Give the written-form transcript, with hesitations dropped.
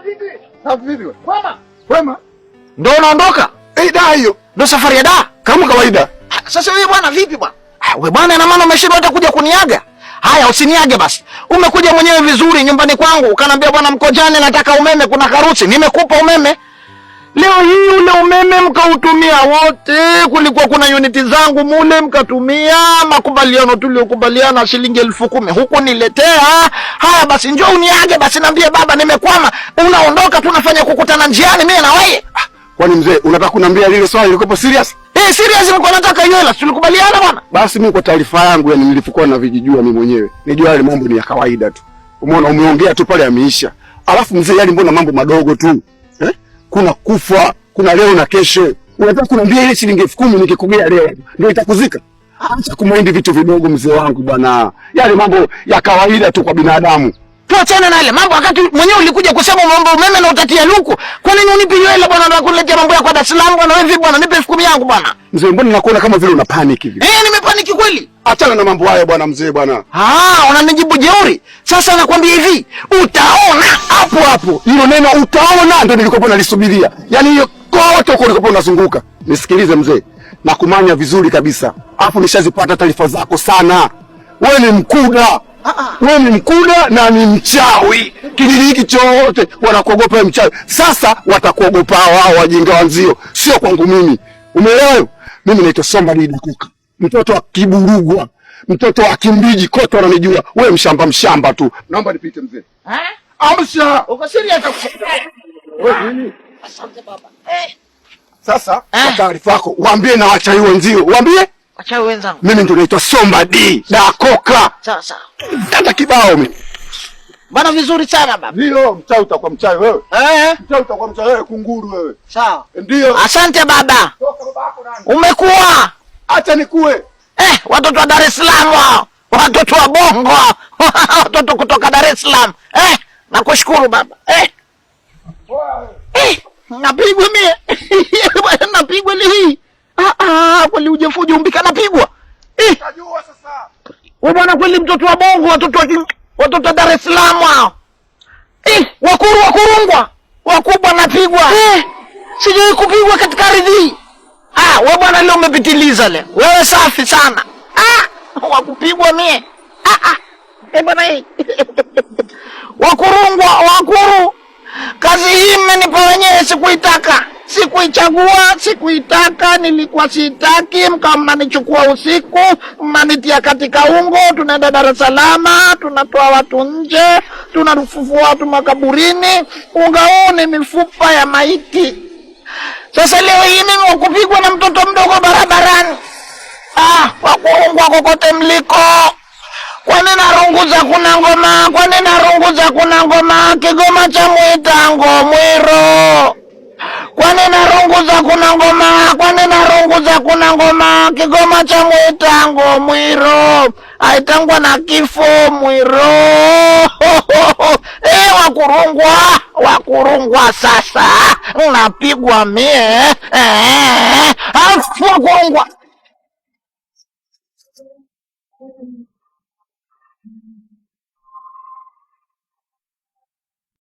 Vipi wewe? Kwema. Kwema. Ndio unaondoka? Eh, da hiyo. Ndio safari ya da? Kama kawaida. Sasa wewe bwana vipi bwana? Wewe bwana ina maana umeshindwa hata kuja kuniaga? Haya, usiniage basi. Umekuja mwenyewe vizuri nyumbani kwangu ukaniambia bwana Mkojani nataka umeme, kuna harusi. Nimekupa umeme. Leo hii ule umeme mkautumia wote, kulikuwa kuna uniti zangu mule mkatumia, makubaliano tuliokubaliana shilingi 10,000 huku niletea. Haya basi, njoo uniage basi, niambie baba, nimekwama. Unaondoka tunafanya kukutana njiani mimi na wewe. Kwani mzee unataka kuniambia lile swali lilikuwa serious? Eh, serious nilikuwa nataka hiyo hela, tulikubaliana bwana. Basi mimi kwa taarifa yangu, yani nilipokuwa na vijijua mimi mwenyewe, nijua yale mambo ni ya kawaida tu. Umeona, umeongea tu pale yameisha. Alafu mzee, yale mbona mambo madogo tu? Eh? Kuna kufa, kuna leo na kesho. Unataka kuniambia ile shilingi 10,000 nikikugea leo ndio itakuzika? Acha kumaindi vitu vidogo mzee wangu bwana. Yale mambo ya kawaida tu kwa binadamu. Tuachane na yale mambo, wakati mwenyewe ulikuja kusema mambo umeme na utatia luku. Kwa nini unipi hiyo hela bwana, na kuniletea mambo yako Dar es Salaam bwana? Wewe vipi bwana, nipe 10,000 yangu bwana. Mzee, mbona nakuona kama vile una panic hivi? Eh, nimepaniki kweli. Achana na mambo hayo bwana mzee bwana. Ah, unanijibu jeuri. Sasa nakwambia hivi, utaona hapo hapo. Hilo neno utaona ndio nilikuwa nalisubiria. Yaani hiyo kote huko nilikuwa unazunguka. Nisikilize mzee, nakumanya vizuri kabisa. Alafu nishazipata taarifa zako sana. Wewe ni mkuda. Wewe ni mkuda na ni mchawi. Kijiji hiki chote wanakuogopa wewe mchawi. Sasa watakuogopa wao wajinga wanzio, sio kwangu mimi. Umeelewa? Mimi naitwa Somba Dakuka, mtoto wa Kiburugwa, mtoto wa Kimbiji, kote wananijua. Wewe mshamba mshamba tu. Naomba nipite mzee. Eh? Amsha. Uko serious? Wewe nini? Asante baba. Eh. Sasa kwa taarifa yako, waambie na wachawi wenzio. Waambie wachawi wenzangu. Mimi ndo naitwa Somba D Dakoka. Sawa sawa. Tata kibao mimi. Bana vizuri sana baba. Ndio, mchawi utakuwa mchawi wewe. Eh. Mchawi utakuwa mchawi wewe, kunguru wewe. Sawa. Ndio. Asante baba. Toka babako nani? Umekuwa. Acha nikue. Eh, watoto wa Dar es Salaam wao. Watoto wa Bongo. Watoto kutoka Dar es Salaam. Eh, nakushukuru baba. Eh. Eh, napigwa mie. Napigwa leo hii. Ah, kweli ujefuji umbika napigwa. Eh. Utajua sasa. Wewe bwana kweli mtoto wa Bongo, watoto wa Dar es Salaam hao. Eh, wakuru wakurungwa. Wakubwa napigwa. Eh, sijui kupigwa katika ardhi. Ah, wewe bwana leo umepitiliza leo. Wewe safi sana. Ah, wakupigwa mie. Ah ah. Eh bwana hii. Wakurungwa, wakuru. Kazi hii mmenipa wenyewe, sikuitaka. Sikuichagua, sikuitaka, nilikuwa sitaki, mkawa mnanichukua usiku, mnanitia katika ungo, tunaenda Dar es Salaam, tunatoa watu nje, tunafufua watu makaburini, unga huu ni mifupa ya maiti. Sasa leo hii mimi wakupigwa na mtoto mdogo barabarani. Ah, wakurungwa kokote mliko. Kwani narunguza kuna ngoma, kwani narunguza kuna ngoma, Kigoma cha mwitango mwiro. Kwani narunguza kuna ngoma, kwani narunguza kuna ngoma, Kigoma cha mwitango mwiro. Aitangwa na kifo mwiro. Eh, wakurungwa, wakurungwa sasa. Napigwa mie. Eh, afu wakurungwa.